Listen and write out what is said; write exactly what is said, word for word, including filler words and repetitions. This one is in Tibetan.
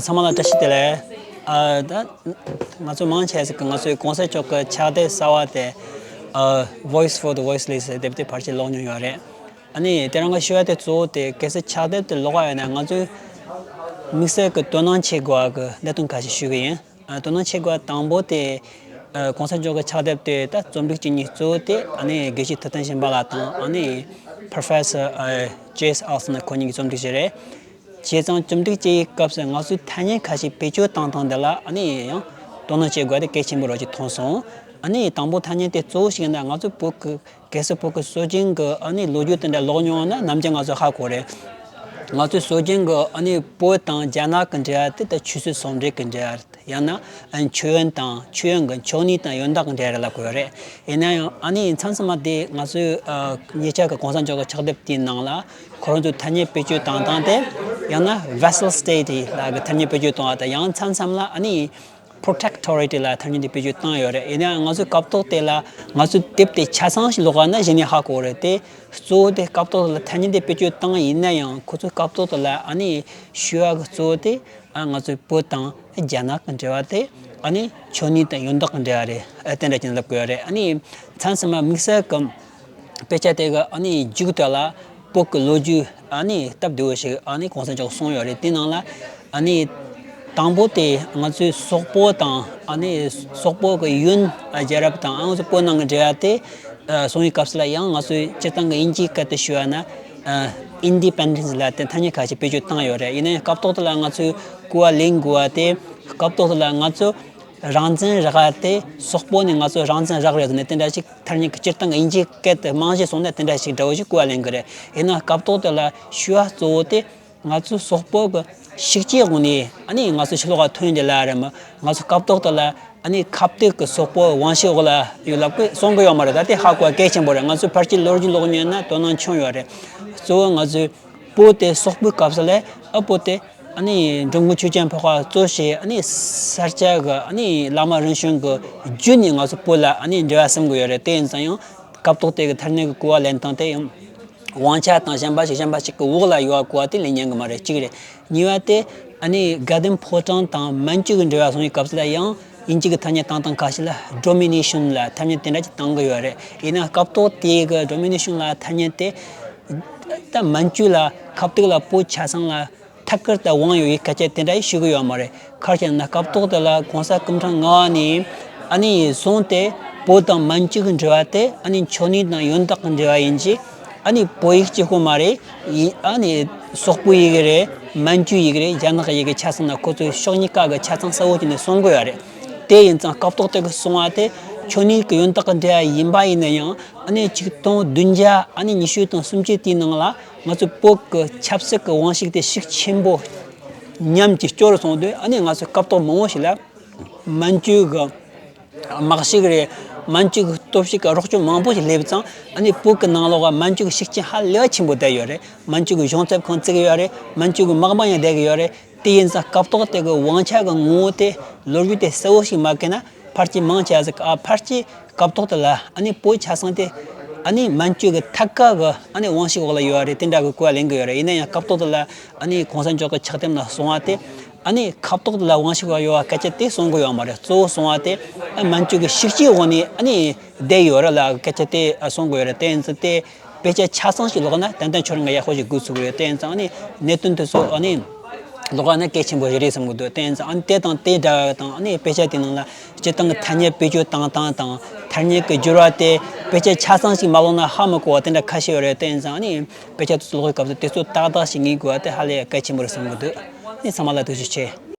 ཚང་མ་ལ་བཀྲ་ཤིས་བདེ་ལེགས། ཨ་ད་ང་ཚོ་མང་ཆེ་ཟིག་གི་ང་ཚོའི་གོང་ས་མཆོག་གི་ཕྱག་དེབ་གསར་བ་དེ་ཨ་Voice for the Voiceless ཟེར་དེབ་དེ་ཕལ་ཆེར་ཀློག་མྱོང་ཡོད་རེད། ཨ་ནི་དེ་རིང་གི་ཞུ་བ་དེ་གཙོ་བོ་དེ་གལ་སྲིད་ཕྱག་དེབ་དེ་ཀློག་ག་ཡོད་ན་ང་ཚོས་དམིགས་བསལ་གི་དོ་སྣང་བྱེད་དགོས་པ་གི་གནད་དོན་ཁ་ཤས་ཞུ་གི་ཡིན། ཨ་དོ་སྣང་བྱེད་དགོས་པ་དང་པོ་དེ་ཨ་གོང་ས་མཆོག་གི་ཕྱག་དེབ་དེ་ད་རྩོམ་སྒྲིག་བྱེད་མཁན་གཙོ་བོ་དེ་ཨ་ནི་དགེ་བཤེས་ཐུབ་བསྟན་སྦྱིན་པ་ལགས་དང་ཨ་ནི་Professor ཨ་Jess Olson ཁོ་གཉིས་ཀྱིས་རྩོམ་སྒྲིག་བྱས་རེད། བྱས་ཙང་རྩོམ་སྒྲིག་བྱེད་ཡི་སྐབས་སུ་ང་ཚོས་ཐ་སྙད་ཁ་ཤས་བེད་སྤྱོད་བཏང་སྟངས་དེ་ལ་ཨ་ནི་ཡང་དོ་སྣང་བྱེད་དགོས་དེ་གལ་ཆེན་པོ་རེད་ཅེས་མཐོང་སོང་། ཨ་ནི་དང་པོ་ཐ་སྙད་དེ་གཙོ་བོ་ཞིག་ཡིན་ན་ང་ཚོ་བོད་ཀྱི་གལ་སྲིད་བོད་ཀྱི་སྲོལ་རྒྱུན་གྱི་ཨ་ནི་ལོ་རྒྱུས་དེ་འདྲ་ཀློག་མྱོང་ན་ནམ་རྒྱུན་ང་ཚོ་ཧ་གོ་རེད། ང་ཚོའི་སྲོལ་རྒྱུན་གྱི་ཨ་ནི་བོད་དང་རྒྱ་ནག་གི་འབྲེལ་བ་དེ་ད་ཆོས་སྲིད་ཟུང་འབྲེལ་གྱི་འབྲེལ་བ་རེད། ཡང་ན་ཨ་ནི་མཆོད་ཡོན་དང་མཆོད་ཡོན་གྱི་མཆོད་ནི་དང་ཡོན་བདག་གི་འབྲེལ་བ་ལབ་དགོས་རེད། ཡིན་ན་ཡང་ཨ་ནི་མཚམས་མཚམས་མ་དེ་ང་ཚོའི་ཨ་ཉེ་ཆར་གྱི་གོང་ས་མཆོག་གི་ཕྱག་དེབ་དེའི་ནང་ལ་ཁོ་རང་ཚོའི་ཐ་སྙད་བེད་སྤྱོད་བཏང་སྟངས་དེ་ཡང་ན་Vassal State ལབ་ཀྱི་ཐ་སྙད་བེད་སྤྱོད་བཏང་བ་དང་ཡང་མཚམས་མཚམས་ལ་ཨ་ནི་Protectorate ལབ་ཐ་སྙད་དེ་བེད་སྤྱོད་བཏང་ཡོད་རེད། ཡིན་ན་ཡང་ང་ཚོའི་སྐབས་ཐོག་དེ་ལ་ང་ཚོའི་དེབ་དེ་ཆ་ཚང་ཞིག་ཀློག་པ་ན་གཞི་ནས་ཧ་གོ་རེད་དེ། གཙོ་བོ་དེ་སྐབས་ཐོག་ལ་ཐ་སྙད་དེ་བེད་སྤྱོད་བཏང་ཡིན་ན་ཡང་ཁོ་ཚོའི་སྐབས་ཐོག་དེ་ལ་ཨ་ནི་ཞུ་བ་གི་གཙོ་བོ་དེ་ཨ་ང་ཚོའི་བོད་དང་རྒྱ་ནག་གི་འབྲེལ་བ་དེ་ཨ་ནི་མཆོད་ནི་དང་ཡོན་བདག་གི་འབྲེལ་བ་རེད། ཨ་དེ་འདྲ་ཅིག་ལབ་དགོས་རེད། ཨ་ནི་མཚམས་མཚམས་མ་དམིགས་བསལ་གྱི་དཔེ་ཆ་དེ་གི་ཨ་ནི་མཇུག་དེ་ལ་བོད་ཀྱི་ལོ་རྒྱུས་ཨ་ནི་སྟབས་བདེ་བོ་ཞིག་ཨ་ནི་གོང་ས་མཆོག་གསུངས་ཡོད་རེད། དེ་ནང་ལ་ཨ་ནི་དང་པོ་དེ་ང་ཚོའི་སོག་པོ་དང་ཨ་ནི་སོག་པོ་གི་ཡོན་རྒྱལ་རབས་དང་ཨ་ང་ཚོ་བོད་ནང་གི་འབྲེལ་བ་དེ་ཨ་གསུང་བའི་སྐབས་སུ་ལ་ཡང་ང་ཚོས་སྤྱིར་བཏང་གི་དབྱིན་ཇིའི་སྐད་དུ་ཞུ་བ་ན་ཨ་Independence ལབ་དེ་ཐ་སྙད་ཁ་ཤས་བེད་སྤྱོད་བཏང་ཡོད་རེད། ཡིན་ན་ཡང་སྐབས་ཐོག་དེ་ལ་ང་ཚོས་གོ་བ་ལེན་དགོས་པ་དེ་སྐབས་ཐོག་དེ་ལ་ང་ཚོ་རང་བཙན་རག་པ་དེ་སོག་པོ་ནས་ང་ཚོ་རང་བཙན་རག་རེད་ཟེར་ནས་དེ་འདྲ་ཞིག་ཐ་སྙད་ཀྱི་སྤྱིར་བཏང་གི་དབྱིན་ཇིའི་སྐད་དུ་རྨང་གཞི་བཟུང་ནས་དེ་འདྲ་ཞིག་འདྲ་བོ་ཞིག་གོ་བ་ལེན་གི་རེད། ཡིན་ན་སྐབས་ཐོག་དེ་ལ་ཞུ་བ་གཙོ་བོ་དེ་ང་ཚོ་སོག་པོ་གི་ཤུགས་རྐྱེན་འོག་ནས་ཨ་ནི་ང་ཚོ་ཕྱི་ལོགས་ལ་ཐོན་ཡོང་དེ་ལ་རེད་མ། ང་ཚོ་སྐབས་ཐོག་དེ་ལ་ཨ་ནི་ཁ་གཏད་ཀྱི་སོག་པོ་དབང་ཤེད་འོག་ལ་ཡོད་ལབ་གི་གསུང་གི་ཡོད་མ་རེད། ད་དེ་ཧ་གོ་བ་གལ་ཆེན་པོ་རེད། ང་ཚོ་ཕལ་ཆེར་ལོ་རྒྱུས་ཀློག་མྱོང་ན་དོ་སྣང་ཆུང་ཡོད་རེད། གཙོ་བོ་ང་ཚོའི་བོད་དེ་སོག་པོའི་སྐབས་སུ་ལས་ཨ་བོད་དེ་ཨ་ནི་འགྲོ་མགོན་ཆོས་རྒྱལ་འཕགས་པ་གཙོ་བྱས་ཨ་ནི་ས་སྐྱ་གི་ཨ་ནི་བླ་མ་རིམ་བྱོན་གི་བརྒྱུད་ནས་ང་ཚོ་བོད་ལ་ཨ་ནི་འབྲེལ་བ་ཟིན་གི་ཡོད་རེད། དེ་ཡིན་ཙང་ཡང་སྐབས་ཐོག་དེ་གི་ཐ་སྙད་ཀྱི་གོ་བ་ལེན་སྟངས་དེ་ཡང་དབང་ཆ་དང་གཞན་པ་ཞིག་གཞན་པ་ཞིག་གི་འོག་ལ་ཡོད་པ་གོ་བ་དེ་ལེན་ཉན་གི་མ་རེད། གཅིག་རེད། གཉིས་པ་དེ་ཨ་ནི་དགའ་ལྡན་ཕོ་བྲང་དང་མན་ཇུ་གི་འབྲེལ་བ་སོང་བའི་སྐབས་སུ་ལ་ཡང་དབྱིན་ཇི་གི་ཐ་སྙད་བཏང་སྟངས་ཁ་ཤས་ལ་domination ལབ་ཐ་སྙད་དེ་འདྲ་ཅིག་བཏང་གི་ཡོད་རེད། ཡིན་ན་སྐབས་ཐོག་དེ་གི་domination ལབ་ཐ་སྙད་དེ་ད་མན་ཇུ་ལ་ཁ་གཏད་ལ་བོད་ཆ་ཚང་ལ་ཐད་ཀར་དུ་དབང་ཡོད་པའི་སྐད་ཆ་དེ་འདྲ་ཞིག་ཞུ་གི་ཡོད་མ་རེད། ག་རེ་བྱས་ན་སྐབས་ཐོག་དེ་ལ་གོང་ས་སྐུ་ཕྲེང་ལྔ་པ་ནས་ཨ་ནི་བཟུང་སྟེ་བོད་དང་མན་ཇུ་གི་འབྲེལ་བ་དེ་ཨ་ནི་མཆོད་ནི་དང་ཡོན་བདག་གི་འབྲེལ་བ་ཡིན་གྱི། ཨ་ནི་བོད་ཡིག་གཅིག་པོ་མ་རེད། ཡིན་ཨ་ནི་སོག་པོའི་ཡི་གེ་རེད། མན་ཇུའི་ཡི་གེ་རེད། རྒྱ་ནག་གི་ཡི་གེ་ཆ་ཚང་ན་ཁོ་ཚོས་ཕྱོགས་གཉིས་ཀ་གི་ཆ་ཚང་གསལ་བོ་བྱས་ནས་གསུང་གི་ཡོད་རེད། དེ་ཡིན་ཙང་སྐབས་ཐོག་དེ་གི་གསུང་བ་དེ་མཆོད་ནི་གི་ཡོན་བདག་གི་འབྲེལ་བ་ཡིན་པ་ཡིན་ན་ཡང་ཨ་ནི་ཆིག་སྟོང་བདུན་བརྒྱ་ཨ་ནི་ཉི་ཤུ་དང་སུམ་ཅུ་དེའི་ནང་ལ་ང་ཚོ་བོད་ཀྱི་ཆབ་སྲིད་ཀྱི་དབང་ཤུགས་དེ་ཤུགས་ཆེན་པོ་ཉམས་ཀྱིས་སྐྱོ་རུ་སོང་དུས་ཨ་ནི་ང་ཚོ་སྐབས་ཐོག་མང་བོ་ཞིག་ལ་མན་ཇུ་གི་དམག་ཤུགས་རེད། མན་ཇུ་གི་སྟོབས་ཤུགས་ཀྱི་རོགས་སྐྱོར་མང་པོ་ཞིག་སླེབས་ཙང་ཨ་ནི་བོད་ཀྱི་ནང་ལོགས་ལ་མན་ཇུ་གི་ཤུགས་རྐྱེན་ཧ་ལས་པ་ཆེན་པོ་བསྡད་ཡོད་རེད། མན་ཇུ་གི་གཞུང་ཚབ་ཁང་བཙུགས་ཡོད་རེད། མན་ཇུ་གི་དམག་དཔོན་ཡང་བསྡད་ཀྱི་ཡོད་རེད། དེ་ཡིན་ཙང་སྐབས་ཐོག་དེ་གི་དབང་ཆ་གི་ངོ་བོ་དེ་ལོ་རྒྱུས་དེ་གསལ་བོ་ཞིག་མ་བཀོད་ན་ཕལ་ཆེར་མང་ཆེ་བ་ཟིག་ཨ་ཕལ་ཆེར་སྐབས་ཐོག་དེ་ལ་ཨ་ནི་བོད་ཆ་ཚང་དེ་ཨ་ནི་མན་ཇུ་གི་ཐད་ཀ་གི་ཨ་ནི་དབང་ཤུགས་འོག་ལ་ཡོད་རེད། དེ་འདྲ་གི་གོ་བ་ལེན་གི་ཡོད་རེད། ཡིན་ན་ཡང་སྐབས་ཐོག་དེ་ལ་ཨ་ནི་གོང་ས་མཆོག་གི་ཕྱག་དེབ་ནང་གསུང་བ་དེ་ཨ་ནི་ཁ་ཐོག་དེ་ལ་དབང་ཤུགས་འོག་ཡོད་པ་སྐད་ཆ་དེ་གསུང་གི་ཡོད་མ་རེད། གཙོ་བོ་གསུང་བ་དེ་ཨ་མན་ཇུ་གི་ཤུགས་རྐྱེན་འོག་ནས་ཨ་ནི་བསྡད་ཡོད་རེད་ལབ་སྐད་ཆ་དེ་གསུང་གི་ཡོད་རེད། དེ་ཡིན་ཙང་དེ། དཔེ་ཆ་ཆ་ཚང་ཞིག་ཀློག་ན་ཏན་ཏན་ཁྱོད་རང་གི་ཡག་པོ་ཞིག་འགོ་ཚུགས་ཀྱི་ཡོད། དེ་ཡིན་ཙང་ཨ་ནི་གནད་དོན་དེ་ཚོ་ཨ་ནི་ཀློག་ན་གལ་ཆེན་པོ་ཞིག་རེད་བསམ་གྱི་འདུག་དེ་ཡིན་ཙང་ཨ་ནི་དེ་དང་དེ་འདྲ་བ་དང་ཨ་ནི་དཔེ་ཆ་དེ་ནང་ལ་སྤྱིར་བཏང་གི་ཐ་སྙད་བེད་སྤྱོད་བཏང་སྟངས་དང་ཐ་སྙད་ཀྱི་སྦྱོར་བ་དེ་དཔེ་ཆ་ཆ་ཚང་ཞིག་མ་ཀློག་ན་ཧ་མི་གོ་བ་དེ་འདྲ་ཁ་ཤས་ཡོད་རེད། དེ་ཡིན་ཙང་ཨ་ནི་དཔེ་ཆ་དེ་ཚོ་ཀློག་པའི་སྐབས་སུ་དེ་ཚོ་ཏག་ཏག་ཞིག་ངེས་དགོས་པ་དེ་ཧ་ལས་གལ་ཆེན་པོ་རེད་བསམ་གྱི་འདུག་ཨ་ནི་ཚང་མ་ལ་ཐུགས་རྗེ་ཆེ།